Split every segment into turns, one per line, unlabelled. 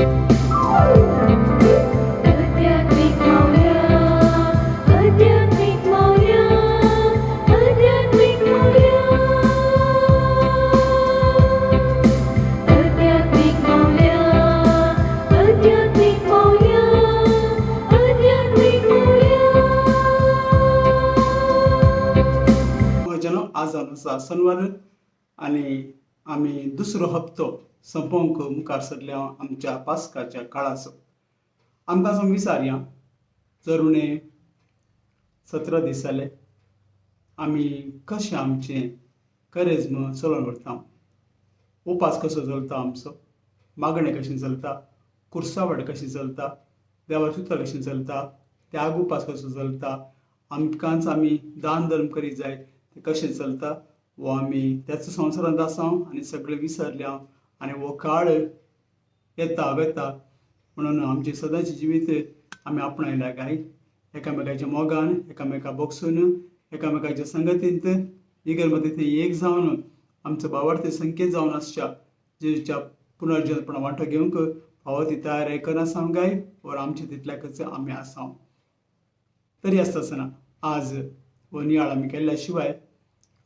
आध्यात्मिक मावळ्या, आध्यात्मिक मावळ्या, आध्यात्मिक मावळ्या, आध्यात्मिक मावळ्या, आध्यात्मिक मावळ्या, आध्यात्मिक मावळ्या.
म्हज्यानो, आज जावन आसा शनवार आनी आमी दुसरो हप्तो सोंपोवंक मुखार सरल्या आमच्या पास्काच्या काळाचो. आमकां सम विचारया, जर उणें 17 दीस जाले आमी कशें आमचें करेज्म चलोवन व्हरता, उपास कसो चलता आमचो, मागणें कशें चलता, कुर्सावट कशी चलता, देवाचें उतर कशें चलता, त्याग उपास कसो चलता, आमकांच आमी दान धर्म करीत जाय तें कशें चलता, वो आमी त्याच संवसारांत आसा आनी सगळें विसरल्या आनी हो काळ येता वेता म्हणून आमचें सदांचें जिवीत आमी आपणायल्या काय एकामेकाच्या मोगान, एकामेका बोगसून, एकामेकाच्या संगतींत, इगर्ज थंय एक जावन आमचो भावार्थी संकेत जावन आसच्या जेजूच्या पुनर्जनपणा वांटो घेवंक फावो ती तयारी करना काय वर आमचे तितल्याकच आमी आसा. तरी आसता आसतना आज हो नियाळ आमी केल्ल्या शिवाय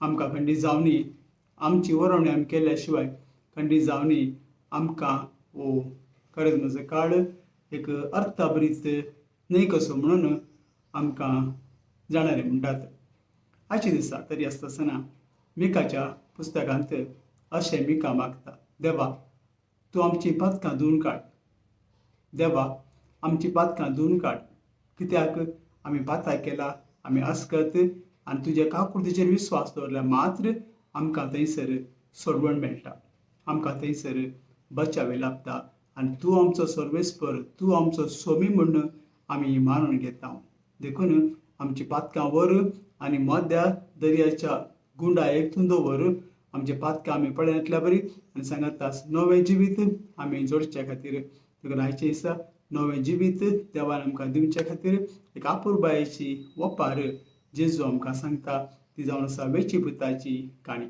आमकां खंडीत जावनी, आमची वरोवणी आमी केल्ल्या शिवाय खंडीत जावनी आमकां हो करेज्माचो काळ एक अर्थाभरीत न्हय कसो म्हणून आमकां जाणारे म्हणटात. आयच्या दिसा तरी आसता आसतना मिकाच्या पुस्तकांत अशें मिका मागता, देवा तूं आमचीं पातकां धुवन काड, देवा आमचीं पातकां धुवन काड, कित्याक आमी पाताक केला, आमी अस्कत आनी तुज्या काकुळतीचेर विस्वास दवरल्यार मात्र आमकां थंयसर सोडवण मेळटा, आमकां थंयसर बचावे लाभता आनी तूं आमचो सर्वेस्पर, तूं आमचो सोमी म्हूण आमी मानून घेता. देखून आमची पातकां व्हर आनी मध्या दर्याच्या गुंडा एक तूं दवर, आमचे पातकां आमी पळयतल्या बरी आनी सांगात नवें जिवीत आमी जोडच्या खातीर. देखून आयचे दिसा नवें जिवीत देवान आमकां दिवच्या खातीर एक आपुरबायेची वपार जेजू आमकां सांगता, ती जावन आसा वेचीपुताची काणी.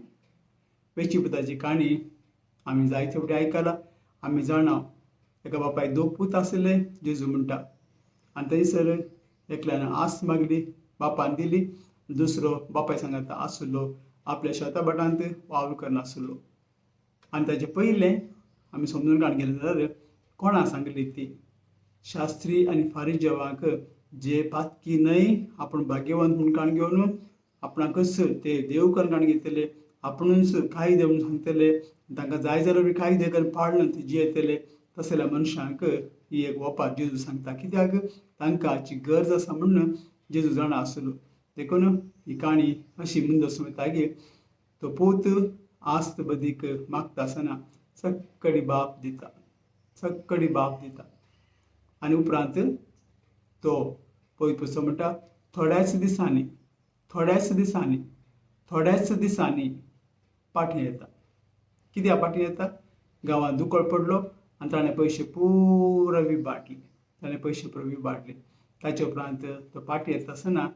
वेचीपुताची काणी आमी जायते फावटी आयकला. आमी जाणा एका बापायक दोग पूत आशिल्ले जेजू म्हणटा, आनी थंयसर एकल्यान आस मागली, बापान दिली, दुसरो बापाय सांगाता आसलो आपल्या शेता भाटांत वावर करनासलो. आनी ताचे पयलें आमी समजून काडून गेले जाल्यार कोणा सांगली ती शास्त्री आनी फारिजेवांक जे पातकी न्हय आपूण भाग्यवंत म्हूण काण घेवन आपणाकच ते देव करून काण घेतले, आपुणूच कायदे म्हणून सांगतले, तांकां जाय जाल्यार बी कायदे करून पाळून ते जियेतले, तसल्या मनशांक ही एक वपार जेजू सांगता, कित्याक तांकां हाची गरज आसा म्हणून जेजू जाणा आसलो. देखून ही काणी अशी मुंदस वता की तो पूत आस्त बदीक मागता आसतना सक्कडी बाप दिता, सक्कडी बाप दिता. आनी उपरांत तो पयत म्हणटा थोड्याच दिसांनी, थोड्याच दिसांनी, थोड्याच दिसांनी पाठी येता. कित्याक पाठी येता? गांवांत दुकळ पडलो आनी ताणें पयशे पुरो विबाडले, ताणें पयशे पुरो विबाडले. ताचे उपरांत तो पाठी येता आसतना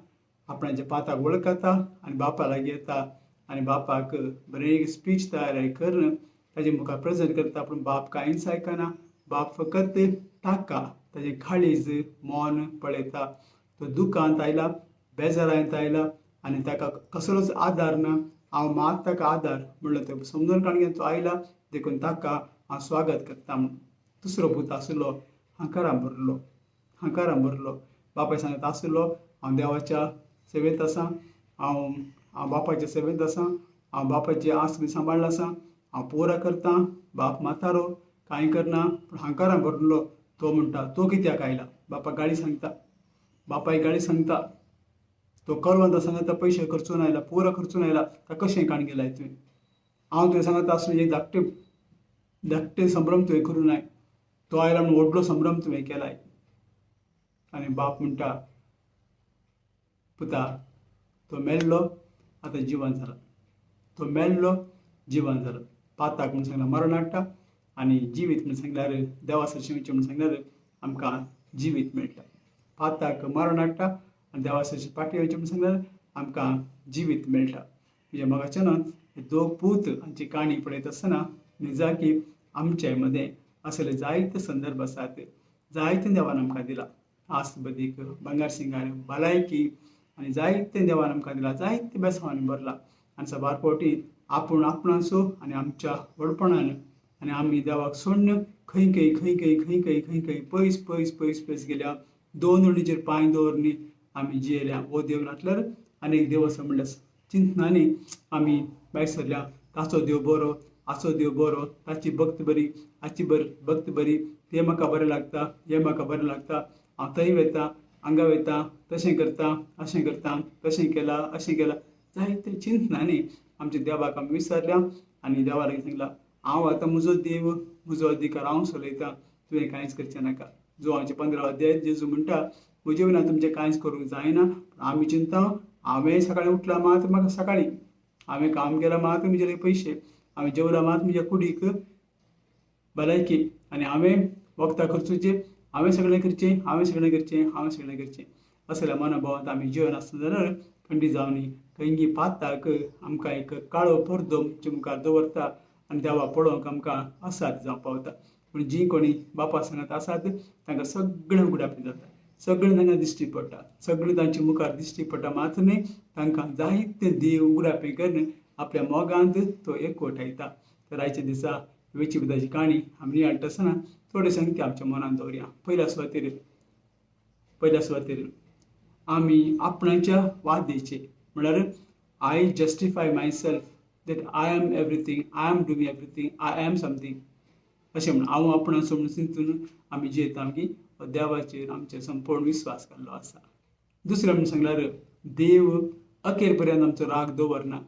आपणाच्या पाताक वळखता आनी बापा लागीं येता आनी बापाक बरें एक स्पीच तयार करून ताजे मुखार प्रेजेंट करता. पूण बाप कांयच आयकना, बाप फकत ताका ताजें काळीज मौन पळयता. तो दुकांत आयला, बेजारांत आयला आनी ताका कसलोच आदार ना, हांव मात ताका आदार म्हणलो तो समजून काडून तो आयला, देखून ताका हांव स्वागत करता म्हूण. दुसरो पूत आसलो हांकारां भरलो, हांकारां भरलो. बापाय सांगत आसलो हांव देवाच्या सेवेंत आसा, हांव हांव बापायच्या सेवेंत आसा, हांव बापायची आस बी सांबाळ्ळ आसा, हांव पोरा करतां, बाप म्हातारो कांय करना, पूण हांकारां भरलो. तो म्हणटा तो कित्याक आयला? बापाक गाळी सांगता, बापायक गाळी सांगता. तो करवंत सांगता पयशे खर्चून आयला, पुरो खर्चून आयला, ताका कशें काण गेलाय तुवें? हांव तुवें सांगता आसलो एक धाकटे धाकटे संभ्रम तुवें करूं नाय, तो आयला म्हणून व्हडलो संभ्रम तुवें केलाय. आनी बाप म्हणटा पुता तो मेल्लो आतां जिवन जाला, तो मेल्लो जिवन जाला. पाताक म्हूण सांगला मरण हाडटा आनी जिवीत म्हूण सांगल्यार देवा सरशीं वचचें म्हूण सांगल्यार आमकां जिवीत मेळटा. पाताक मरण हाडटा आनी देवा सरशीं फाटीं वचचें म्हूण सांगल्यार आमकां जिवीत मेळटा. म्हणजे म्हाका हे दोग पूत हांची काणी पळयत आसतना निजाकी आमचे मदें असले जायते संदर्भ आसात. जायते देवान आमकां दिला आस्त बदीक, भांगर शिंगार, भलायकी आनी जायते देवान आमकां दिला, जायते बेसांवांनी भरला. आनी साबार फावटी आपूण आपणाचो आनी आमच्या व्हडपणान आनी आमी देवाक सोडून खंय खंय खंय खंय खंय खंय खंय खंय पयस पयस पयस पयस गेल्या. दोन वणीचेर पांय दवरनी आमी जियेल्या. हो देव नासल्यार आनी एक देव आसा म्हणल्यार चिंतनांनी आमी भायर सरल्या. ताचो देव बरो, हाचो देव बरो, ताची भक्त बरी, हाची भक्त बरी, तें म्हाका बरें लागता, हें म्हाका बरें लागता, हांव थंय वता, हांगा वता, तशें करता, अशें करता, तशें केलां, अशें केलां. जायते चिंतनांनी आमच्या देवाक आमी विसरल्या आनी देवा लागीं सांगला, हांव आतां म्हजो देव, म्हजो अधिकार हांव चलयतां, तुवें कांयच करचें नाका. जुवांचे 15 अध्याय जेजू म्हणटा, म्हजे विना तुमचें कांयच करूंक जायना. पूण आमी चिंता, हांवें सकाळीं उठलां मात म्हाका सकाळीं, हांवें काम केलां मात म्हजे पयशे, हांवें जेवलां मात म्हज्या कुडीक भलायकी, आनी हांवें वखदां खर्चुचें, हांवें सगळें करचें, हांवें सगळें करचें, हांवें सगळें करचें. असल्या मनोभावांत आमी जिवन आसतना जाल्यार खंडीत जावनी खंयगी पाताक आमकां एक काळो पडदो आमच्या मुखार दवरता आनी देवा पळोवंक आमकां असाध्य जावंक पावता. पूण जी कोणी बापा सांगत आसात तांकां सगळें उगडापी जाता, सगळें तांकां दिश्टी पडटा, सगळें तांच्या मुखार दिश्टी पडटा. मात न्ही तांकां जायते देव उगडापी करून आपल्या मोगांत तो एकवटायता. तर आयच्या दिसा वेचीबुदाची काणी आमी नियाळटा आसतना थोडे संगती आमच्या मनांत दवरया. पयल्या सुवातेर आमी आपणाच्या वादेचे, म्हळ्यार I justify myself that I am everything, I am doing everything, I am something अशें म्हण हांव आपणाचो म्हणून चिंतून आमी जियेता की देवाचेर आमचेर संपूर्ण विस्वास घाल्लो आसा. दुसरें म्हणून सांगल्यार देव अखेर पर्यंत आमचो राग दवरना.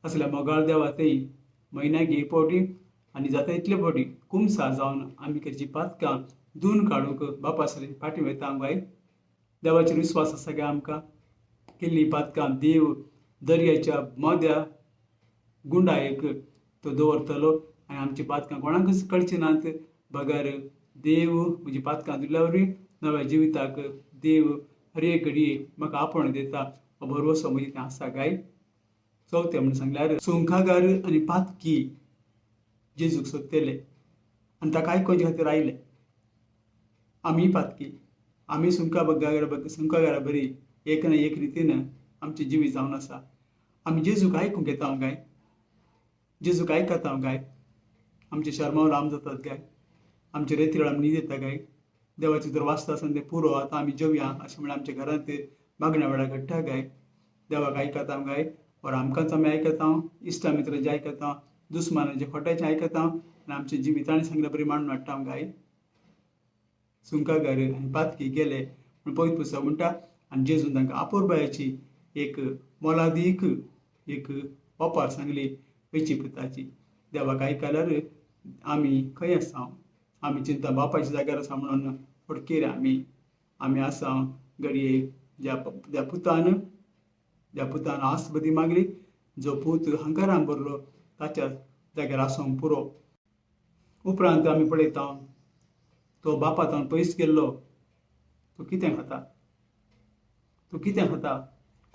असल्या मोगाळ देवा थंय म्हयन्याक एक फावटी आनी जाता इतले फावटी कुमसार जावन आमी करची पातकां धुवन काडूंक बापा सरी फाटीं वयता आमकां. देवाचेर विस्वास आसा काय आमकां? केल्ली पातकां देव दर्याच्या मद्या गुंडायेक तो दवरतलो आनी आमची पातकां कोणाकच कळची नात. बगर देव म्हजी पातकां धुल्ल्या वरवीं नव्या जिविताक देव हर एक घडये म्हाका आपोवणें दिता, हो भरवसो म्हजी थंय आसा काय? चवथें म्हणून सांगल्यार सुंखागार आनी पातकी जेजूक सोदतले आनी ताका आयकुचे खातीर आयले. आमी पातकी, आमी सुंकागारा बरी एक ना एक रितीन आमचें जिवीत जावन आसा. आमी जेजूक आयकूंक येता काय? जेजूक आयकता काय? आमचे शर्माव लांब जातात काय? आमचे रेतीळ आमी न्हीद येता काय? देवाचें जर वाचता आसतना तें पुरो आतां आमी जेवया अशें म्हणल्यार आमच्या घरांत मागण्या वेळार घडटा काय? देवाक आयकता काय? और आमकांच आमी आयकता, इश्टा मित्रांचें आयकता, दुस्मानांचें खोट्याचें आयकता आनी आमच्या जिवितांनी सांगल्या बरी मांडून हाडटा काय? सुंकागार आनी पातकी गेले म्हण पवित्र पुस्तक म्हणटा. आनी जेजून तांकां आपुरबायाची एक मोलादीक एक ओपार सांगली वेची पुताची. देवाक आयकल्यार आमी खंय आसा? आमी चिंता बापायच्या जाग्यार आसा म्हणून फटकेर आमी आमी आसा घडये ज्या पुतान आस बदी मागली, जो पूत हंकारान भरलो ताच्या जाग्यार आसूंक पुरो. उपरांत आमी पळयता तो बापा तावन पयस गेल्लो, तो कितें खाता, तो कितें खाता,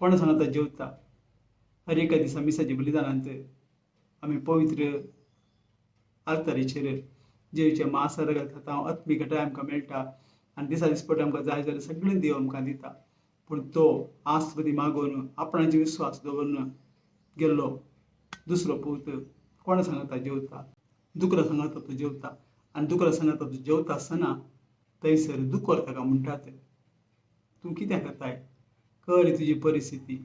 कोणा सांगता जेवता. हर एका दिसा मिसाच्या बलिदानांत आमी पवित्र आल्तारीचेर जेवचे मांस रगत खाता, आत्मीक घटाय आमकां मेळटा आनी दिसा दिसपट आमकां जाय जाल्यार सगळें देव आमकां दिता. पूण तो आस बदी मागोवन आपणाचेर विस्वास दवरून गेल्लो दुसरो पूत कोणा सांगता जेवता, दुकरा सांगता तो जेवता. आनी दुकरा सांगता तो जेवता आसतना थंयसर दुकर ताका म्हणटात, तूं कितें करताय, कळ्ळी तुजी परिस्थिती,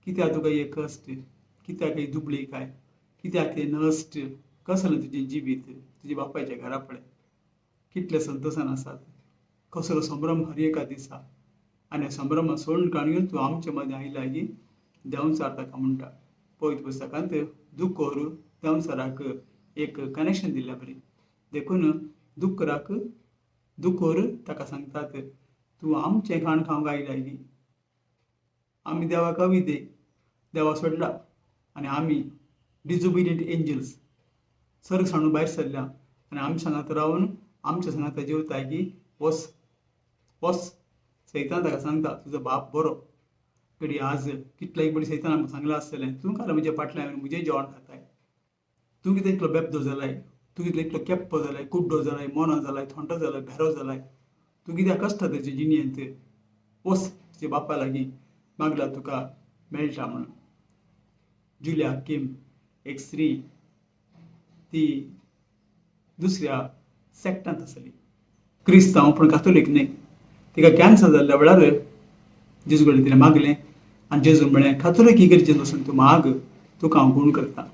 कित्याक तुका हे कश्ट, कित्याक ही दुबळी काय, कित्याक हें नश्ट, कसलें तुजें जिवीत, तुज्या बापायच्या घरा पळय कितले संतोशान आसात, कसलो संभ्रम हर एका दिसा, आनी संभ्रम सोडून काडून तूं आमचे मदें आयला की देंवचार ताका म्हणटा. पवित्र पुस्तकांत दुकोर देंवचाराक एक कनेक्शन दिल्ल्या बरी. देखून दुकराक दुकोर ताका सांगतात, तूं आमचें खाण खावंक आयला की, आमी देवाक अविदे, देवा सोडला आनी आमी डिजोबिडियंट एंजल्स सर्ग सांडून भायर सरल्या आनी आमी सांगात रावन आमच्या सांगात जेवताय की वस वस. सैतान ताका सांगता, तुजो बाप बरो. घडये आज कितले एक बरी सैतान आमकां सांगलां आसतलें, तूं काल म्हज्या फाटल्यान म्हजें जेवण खाताय, तूं कितें इतलो बेबदो जालाय, तूं कितलो इतलो केप्पो जालाय, कुड्डो जालाय, मोनो जालाय, थोंटो जालाय, भेरो जालाय, तूं कित्याक कश्टा तेजे जिणेंत, वच तुज्या बापा लागीं, मागल्यार तुका मेळटा म्हणून. जुलिया किम एक स्त्री, ती दुसऱ्या सेक्टांत आसली, क्रिस्तांव पूण कातोलीक न्हय. तिका कॅन्सर जाल्ल्या वेळार जेजू कडेन तिणें मागलें आनी जेजून म्हळें, कातोलीक इगर्जेंत वचून तूं माग, तुका हांव गूण करता.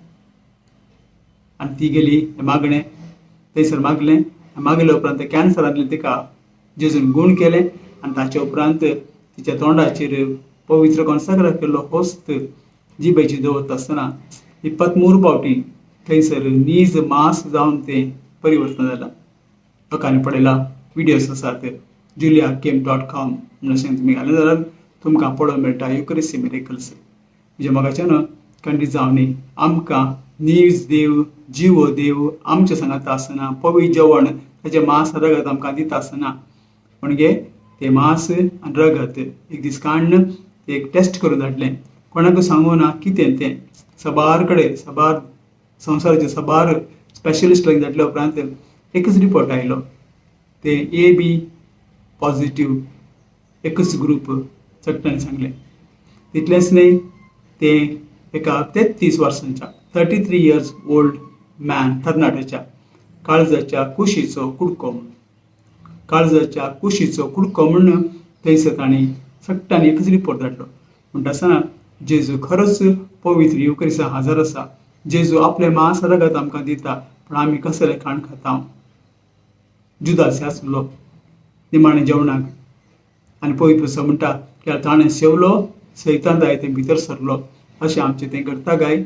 आनी ती गेली मागणें, थंयसर मागलें. मागल्या उपरांत कॅन्सरांतलें तिका जेजून गूण केलें आनी ताचे उपरांत तिच्या तोंडाचेर पवित्र कॉन्साग्र केल्लो होस्त जिबेची दवरता आसतना 23 फावटी थंयसर नीज मास जावन तें परिवर्तन जालां. लोकांनी पळयला, विडियोज आसात, juliakim.com म्हणून अशें तुमी घालें जाल्यार तुमकां पळोवंक मेळटा युकरिस्टी मिरेकल्स. म्हज्या मोगाच्यान खंडीत जावनी आमकां नीज देव, जिवो देव आमच्या सांगाता आसना पवित्र जेवण ताचें मांस रगत आमकां दिता आसना, म्हणजे तें मांस आनी रगत एक दीस काडून एक टेस्ट करून धाडलें, कोणाकूय सांगू ना कितें तें. सबार कडेन, सबार संवसाराचे सबार स्पेशलिस्ट लागीं धाडल्या उपरांत एकच रिपोर्ट आयलो, ते ए बी पॉजिटीव एकच ग्रूप चट्टान सांगलें. तितलेंच न्हय, तें एका 33 वर्सांच्या 33 इयर्स ओल्ड मॅन तरणाट्याच्या काळजाच्या कुशीचो कुडको म्हूण, काळजाच्या कुशीचो कुडको म्हूण थंयसर तांणी सट्टांनी एकच रिपोर्ट धाडलो. म्हणटा आसतना जेजू खरोच पवित्र युकरिस्ता हाजर आसा, जेजू आपलें मांस रगत आमकां दिता, पूण आमी कसलें खाण खाता? जुदास आसलो निमाणें जेवणाक आनी पवित्र पुस्तक म्हणटा की ताणें सेवलो, सैतान जाय तें भितर सरलो. अशें आमचें तें घडटा काय?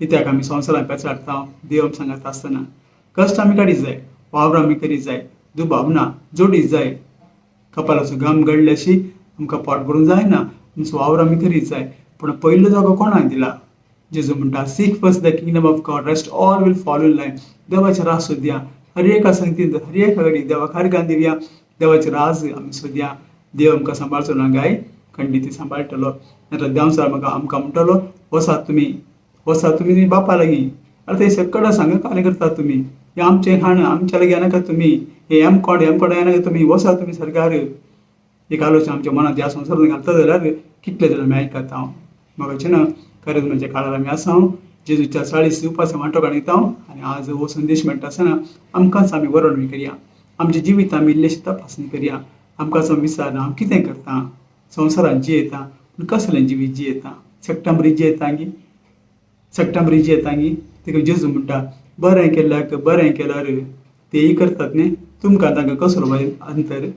कित्याक आमी संवसारांत पेचाडटा देव सांगता आसतना? कश्ट आमी काडीत जाय, वावर आमी करीत जाय, दुबाव ना, जोडीत जाय, कपालाचो घाम गळ्ळेशी आमकां पोट भरूंक जायना, आमचो वावर आमी करीत जाय. पूण पयलो जागो कोणाक दिला? जेजू म्हणटा, seek first the kingdom of God, rest all will follow in line. देवाचें राज सोदया, हर एका संगतीन, हर एका घडी देवाक हरगान दिवया, देवाचें राज आमी सोदया. देव आमकां सांबाळचो ना गाय, खंडीत सांबाळटलो. नाजाल्यार देंवचार आमकां म्हणटलो, वसात तुमी, वसात तुमी बापा लागीं, आरे थंय सगळें सांगा कार्य करतात तुमी, हें आमचें खाण आमच्या लागीं येनाका तुमी, हें एम कोड एम कोड येनाका तुमी, वसात तुमी सरकार. एक आलोचना आमच्या मनांत ह्या संवसारांत घालता जाल्यार कितले जाण आमी आयकता? म्हाका ना खरेंच म्हणजे काळार आमी आसा, जेजूच्या 40 उपास वांटो काडीत आनी आज हो संदेश मेळटा आसतना आमकांच आमी वरण करया, आमचें जिवीत आमी इल्लेशी तपासणी करया, आमकांच आमी विचारना हांव कितें करता, संवसारांत जियेता पूण कसलें जिवीत जियेता? सगटां बरी जियेता गी, सगटां बरी जियेता गी? तेका जेजू म्हणटा, बरें केल्याक बरें केल्यार तेय करतात न्ही, तुमकां तांकां कसलो अंतर,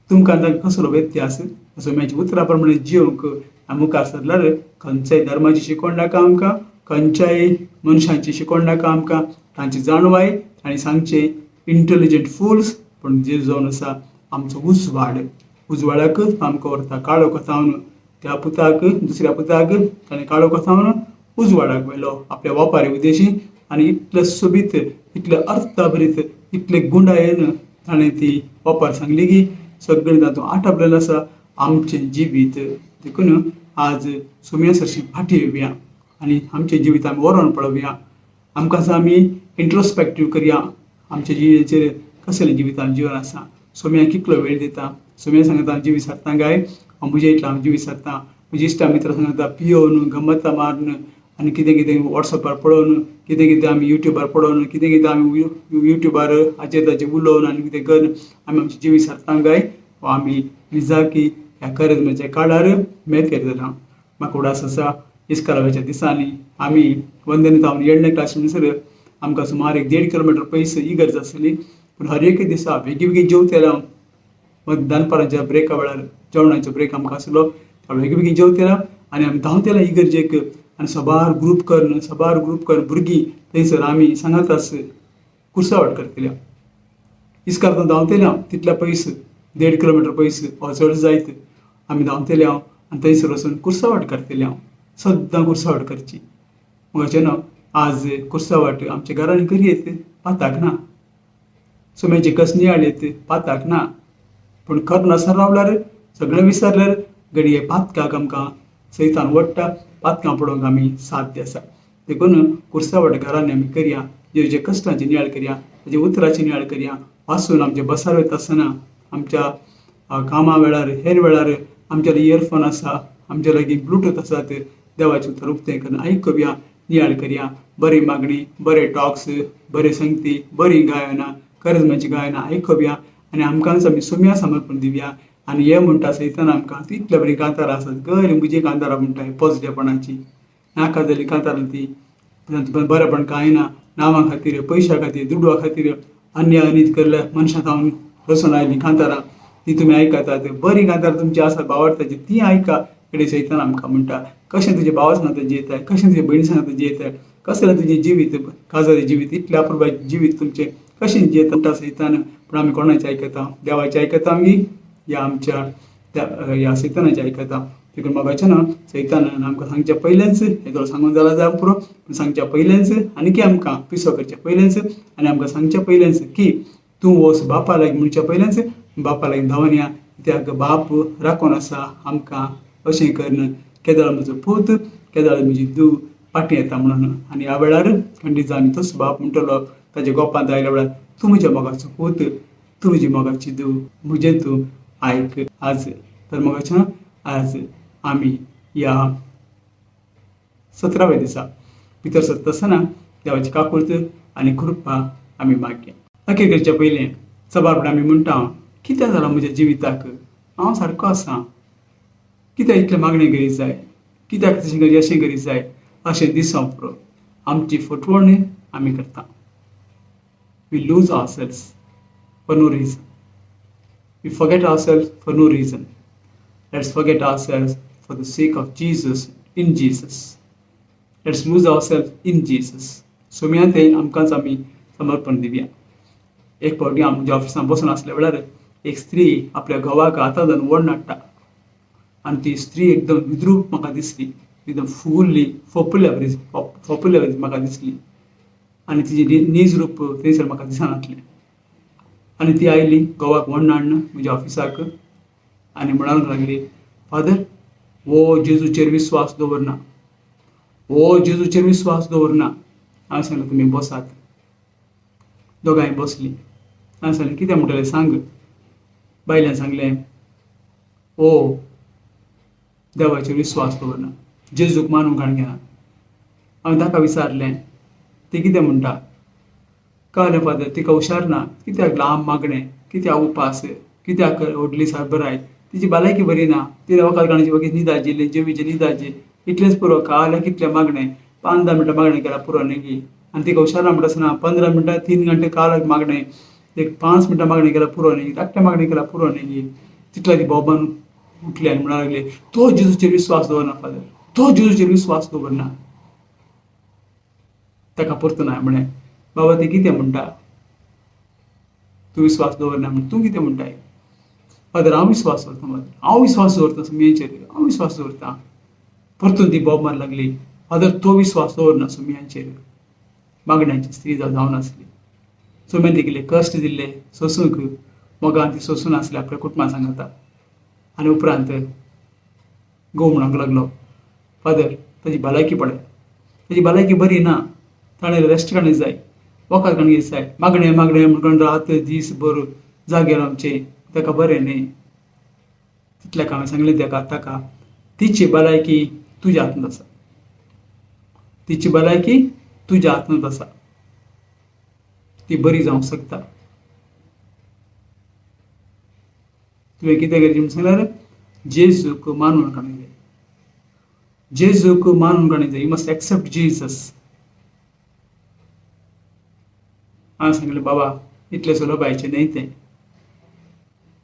तुमकां तांकां कसलो व्यत्यास? असो म्हाज्या उतरा प्रमाणे जियोंक मुखार सरल्यार खंयच्याय धर्माची शिकवण नाका आमकां, खंयच्याय मनशांची शिकवण नाका आमकां, तांची जाणवाय तांणी सांगचें इंटेलिजंट फुल्स. पूण जेजू जावन आसा आमचो उजवाड, उजवाडाक आमकां व्हरता काळो कथावन त्या पुताक, दुसऱ्या पुताक ताणें काळो कथावन उजवाडाक व्हेलो आपल्या वापारी उद्देशी, आनी इतले सोबीत, इतले अर्थभरीत, इतले गुंडायेन ताणें ती वापर सांगली की सगळें तातूंत आटापलेलें आसा आमचें जिवीत. देखून आज सुम्या सरशी फाटीं येवया आनी आमचें जिवीत आमी वरोवन पळोवया, आमकां आमी इंट्रोस्पेक्टीव करया, आमच्या जिविताचेर कसलें जिवीत आमचें जीवन आसा, सोम्या कितलो वेळ दिता, सोम्या सांगता जिवीत सारता काय हांव म्हज्या इतलो हांव जिवीत सारता, म्हजी इश्टा मित्रां सांगता पियोवन गमतां मारून आनी कितें कितें वॉट्सॅपार पळोवन, कितें कितें आमी युट्यूबार पळोवन, कितें कितें आमी युट्यूबार हाचेर ताचेर उलोवन आनी कितें करून आमी आमचें जिवीत सारता काय वा आमी निजाकी ह्या करेजमाच्या काळार मेतेर जाला. म्हाका उडास आसा इस्कालाच्या दिसांनी आमी वंदनीत हांव येळणे क्लास म्हणसर आमकां सुमार एक 1.5 किलोमिटर पयस इगर्ज आसली, पूण हर एक दिसा बेगीन बेगीन जेवताले हांव. मग दनपारांच्या ब्रेका वेळार जेवणाचो ब्रेक आमकां आसलो, त्या बेगीन बेगीन जेवताले आनी आमी धांवताले इगर्जेक आनी सबार ग्रूप करून, सबार ग्रूप करून भुरगीं थंयसर आमी सांगातास कुर्सावट करतले. इस्काल धांवतले हांव तितल्या पयस, 1.5 किलोमिटर पयस वा चड जायत आमी धांवतले हांव आनी थंयसर वचून कुर्सावट करतले हांव, सद्दां कुर्सावट करची. मगाचें न्हू आज कुर्सावट आमच्या घरांनी करयेत पाताक ना, सुम्याची कस नियाळयेत पाताक ना, पूण खर नासतना रावल्यार सगळें विसरल्यार घडये पातकाक आमकां सैतान वडटा, पातकां पडोवंक आमी साध्य आसा. देखून कुर्सावट घरांनी आमी करया, जेजूच्या कश्टांची नियाळ करया, ताच्या उतराची नियाळ करया. वाचून आमच्या बसार वयता आसतना, आमच्या कामा वेळार, हेर वेळार आमच्या लागीं इयरफोन आसा, आमच्या लागीं ब्लुटूथ आसात, देवाचें उतर उक्तें करून आयकुया, नियाळ करया. बरी मागणी, बरे टॉक्स, बरे संगती, बरी गायनां, करजमाची गायनां आयकुया आनी आमकांच आमी सोम्या समर्पण दिवया. आनी हे म्हणटा सैतान आमकां तितले बरीं कांतारां आसात, गैर म्हजी कांतारां म्हणटा पॉजिटिवपणाची, नाका जाल्ली कांतारां ती, बरेपण कांय ना, नांवां खातीर, पयशां खातीर, दुडवा खातीर अन्य अनीत केल्ल्या मनशां जावन रचून आयलीं कांतारां, ती तुमी आयकतात. बरीं कांतारां तुमची आसात भावार्थाची, ती आयका. कडे सैतान आमकां म्हणटा कशें तुजें भावा सांगता जियेताय, कशें तुजे भयणी सांगता जियेताय, कसलें तुजें जिवीत, काजारी जिवीत, इतलें अपुरबायेचें जिवीत तुमचें कशें जियेता म्हणटा सैतान. पूण आमी कोणाचें आयकता? देवाचें आयकता आमी या आमच्या ह्या सैतानाचें आयकता? देखून मोगाचें ना सैतानान आमकां सांगच्या पयलेंच हें तुका सांगून जाल्यार जाय पुरो, पूण सांगच्या पयलेंच आनी की आमकां पिसो करच्या पयलेंच आनी आमकां सांगच्या पयलेंच की तूं वच बापा लागीं म्हणच्या पयलेंच बापा लागीं धांवन या, कित्याक बाप राखून आसा आमकां अशें करून केदळ म्हजो पूत, केदळ म्हजी धूव फाटीं येता म्हणून. आनी ह्या वेळार खंडीत जावन तोच बाप म्हणटलो ताच्या गोपांत आयल्या वेळार, तूं म्हज्या मोगाचो पूत, तूं म्हजी मोगाची धूव, म्हजें तूं आयक आज. तर मोगाच्या आज आमी ह्या 17व्या दिसा भितर सरता आसतना देवाची काकूळत आनी कृपा आमी मागया. अखेर करच्या पयलें सबारपण आमी म्हणटा, कितें जालां म्हज्या जिविताक, हांव सारको आसा, कित्याक इतलें मागणें करीत जाय, कित्याक तशें करी अशें करीत जाय, अशें दिसप पुरो. आमची फटवण आमी करता. We lose ourselves for no reason. We forget ourselves for no reason. Let's forget ourselves for the sake of Jesus, in Jesus. Let's lose ourselves in Jesus. Saumya ते आमकांच आमी समर्पण दिवया. एक फावटी आमच्या ऑफिसान बसून आसल्या वेळार एक स्त्री आपल्या घोवाक हातांत ओडून हाडटा आनी ती स्त्री एकदम विद्रूप म्हाका दिसली, एकदम फुगुल्ली, फोपुल्ल्या बरी, फोपुल्ल्या बरी म्हाका दिसली आनी तिजी नीज रूप थंयसर म्हाका दिसनासलें. आनी ती आयली घोवाक ओडून हाडून म्हज्या ऑफिसाक आनी म्हणूंक लागली, फादर, हो जेजूचेर विस्वास दवरना, हो जेजूचेर विस्वास दवरना. हांवें सांगलें, तुमी बसात. दोगांय बसलीं. हांवें सांगलें, कितें म्हणटलें सांग. बायल्यान सांगलें, हो देवाचेर विस्वास दवरना, जेजूक मानूंक घेना. हांवें ताका विचारलें, ती कितें म्हणटा? कळ्ळें फादर, तिका हुशार ना, कित्याक लांब मागणें, कित्याक उपास, कित्याक व्हडली सरबराय, तिची भलायकी बरी ना, तिका वखद काडची वगीच न्हिदाची, जेवीची न्हिदाची, इतलेंच पुरो. काल कितलें मागणें, 5-10 मिनटां मागणें केल्यार पुरो न्ही गी. आनी तिका हुशार ना म्हणटा आसतना 15 मिनटां 3 घंटे काल मागणें, एक 5 मिनटां मागणें केल्यार पुरो न्ही, धाकटें मागणें केल्यार पुरो न्ही गी. तितल्या ती बोबान उठली आनी म्हणूंक लागली, तो जेजूचेर विस्वास दवरना फादर, तो जेजूचेर विस्वास दवरना. ताका परतून हांवें म्हळें, बाबा ती कितें म्हणटा, तूं विस्वास दवरना म्हण तूं कितें म्हणटाय? फादर, हांव विस्वास दवरता, फादर, हांव विस्वास दवरता सुमयेचेर, हांव विस्वास दवरता. परतून ती बोब मार लागली, फादर, तो विस्वास दवरना सुमयांचेर. मागण्याची स्त्री जावन आसली. सुमयेन तिगेले कश्ट दिल्ले सोसूंक, मोगान ती सोसून आसली आपल्या कुटुंबा सांगाता. आनी उपरांत घोव म्हणूंक लागलो, फादर, ताजी भलायकी पळय, ताजी भलायकी बरी ना, ताणें रेस्ट काडूंक जाय, वखद काडूंक जाय, मागणें मागणें म्हणून रात दीस भर जागेर आमचें, ताका बरें न्ही. तितल्याक हांवें सांगलें ताका, तिची भलायकी तुज्या हातांत आसा, तिची भलायकी तुज्या हातांत आसा, ती बरी जावंक शकता. तुवें कितें करचें म्हूण सांगल्यार जेजूक मानून काडूंक जाय, जेजूक मानून काडूंक जाय. You must accept Jesus. हांवें सांगलें, बाबा इतलें सुलभायचें न्हय तें.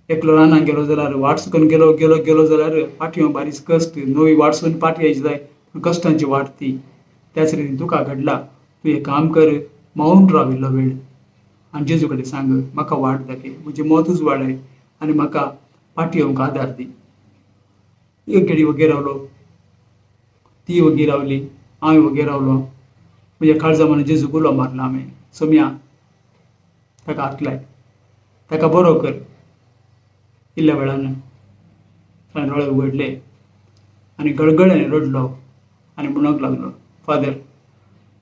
एकलो रानांत गेलो जाल्यार वाट चुकून गेलो गेलो गेलो जाल्यार फाटीं बारीक कश्ट, नवी वाट सोदून फाटीं यायची जाय, पूण कश्टांची वाट ती. त्याच रितीन तुका घडला, तूं एक काम कर, मावून राव इल्लो वेळ आनी जेजू कडेन सांग, म्हाका वाट दाखय, म्हजें मत वाडय आनी म्हाका फाटीं येवंक आदार दी. एक घडी वगेर रावलो, ती वगेर रावली, हांव वगेर रावलो. म्हज्या काळजा मनान जेजूक उलो मारलो हांवें, सोम्या ताका हात लाय, ताका बरो कर. इल्ल्या वेळान ताणें दोळे उगडले आनी गळगळ्यान रडलो आनी म्हणूंक लागलो, फादर,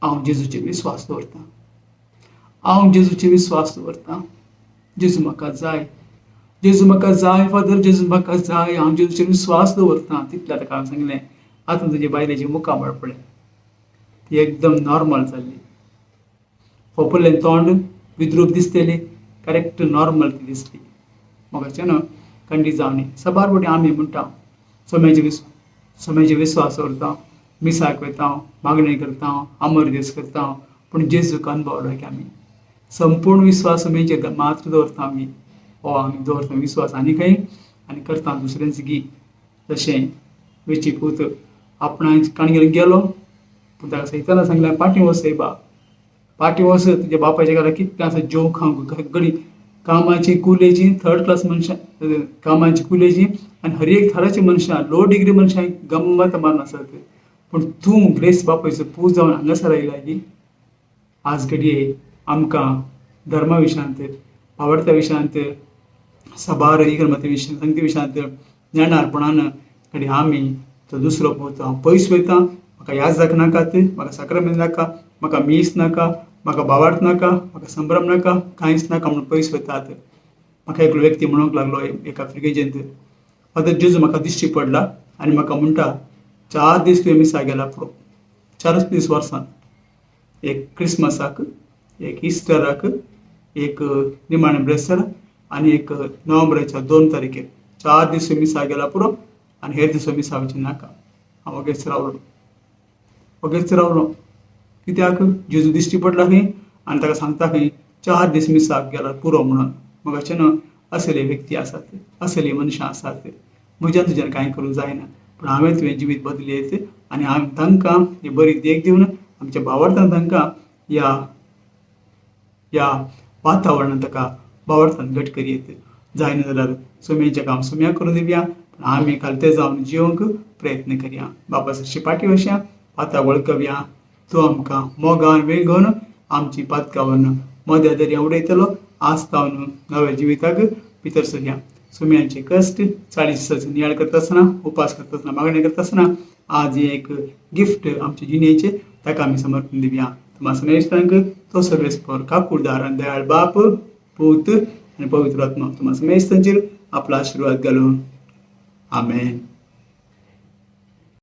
हांव जेजूचेर विस्वास दवरतां, हांव जेजूचे विस्वास दवरतां, जेजू म्हाका जाय, जेजू म्हाका जाय फादर, जेजू म्हाका जाय, हांव जेजूचेर विस्वास दवरतां. तितल्या ताका हांवें सांगलें, आतां तुजे बायलेचें मुखामळ पळय, ती एकदम नॉर्मल जाल्ली, फोपलें तोंड विद्रूप दिसतली, करेक्ट नॉर्मल ती दिसली. म्हाका न्हू खंडीत जावनी सबार फावटी आमी म्हणटा सोम्याचे विस्वास दवरता, मिसाक वयता, मागणी करता, आमर दीस करता, पूण जेजूक अणभवलो की आमी संपूर्ण विस्वास सोम्याचेर मात्र दवरता. आमी हो आमी दवरता विस्वास आनी खंय आनी करता दुसऱ्यांच गी. तशें वेची पूत आपणा काणगेर गेलो, पूण ताका सैताना सांगलें, पाटी वच बा, पाटी वच, तुज्या बापायच्या घरा कितलें आसा जेवंक खावंक, घडी कामाची कुलेची थर्ड क्लास मनशां, कामाची कुलेची आनी हर एक थराची मनशां, लो डिग्री मनशां गम्मत मारून आसात, पूण तूं ग्रेस बापायचो पूत जावन हांगासर आयला की. आज घडये आमकां धर्मा विशयांत, आवडत्या विशयांत, सबार इगर्मती विशय संगती विशयांत जाणारपणान घडये आमी तो दुसरो पूत हांव पयस वयता, म्हाका याद नाकात, म्हाका साक्रामेंत नाका, म्हाका मीस नाका, म्हाका बावार्थ नाका, म्हाका संभ्रम नाका, कांयच नाका म्हणून पयस वयतात. म्हाका एकलो व्यक्ती म्हणूंक लागलो एका फ्रिगेजेंत, फादर जेजू म्हाका दिश्टी पडला आनी म्हाका म्हणटा, 4 दीस तुवें मिसा गेला पुरो, 4 दीस वर्सान, एक क्रिसमसाक, एक इस्टराक, एक निमाणें ब्रेस्तार आनी एक नोव्हेंबराच्या 2 तारखेर, 4 दीस तुवें मिसा गेला पुरो आनी हेर दिसा मिसा वचूं नाका. हांव वगेच रावलो, वगेच रावलो. कित्याक जेजू दिश्टी पडला खंय आनी ताका सांगता खंय 4 दीस मिसाक गेल्यार पुरो म्हणून. म्हाका न्हू असले व्यक्ती आसात, असली मनशां आसात, म्हज्यान तुज्यान कांय करूंक जायना, पूण हांवें तुवें जिवीत बदलयत आनी हांवें तांकां ही बरी देख दिवन आमच्या भावार्थान तांकां ह्या ह्या वातावरणान ताका भावार्थान घट करयत. जायना जाल्यार सुम्याचें काम सुम्या करून दिवया, पूण आमी खालते जावन जिवंक प्रयत्न करया. बाबा सरशी पाटी वशया पाता वळखवया, तो आमकां मोगान वेंगोवन आमची पातकावन मद्या दर्या उडयतलो. आज तावन नव्या जिविताक भितर सरया. सुम्यांचे कश्ट 40 दिसाचो नियाळ करता आसतना, उपास करता आसतना, मागणी करता आसतना आज एक गिफ्ट आमचे जिणेचें ताका आमी समर्पण दिवया. तुमा समेस्तांक तो सर्वेस्पर काकुळदार आनी दयाळ बाप, पूत आनी पवित्र आत्मा तुमा समेस्तांचेर आपलो आशिर्वाद घालून. आमेन.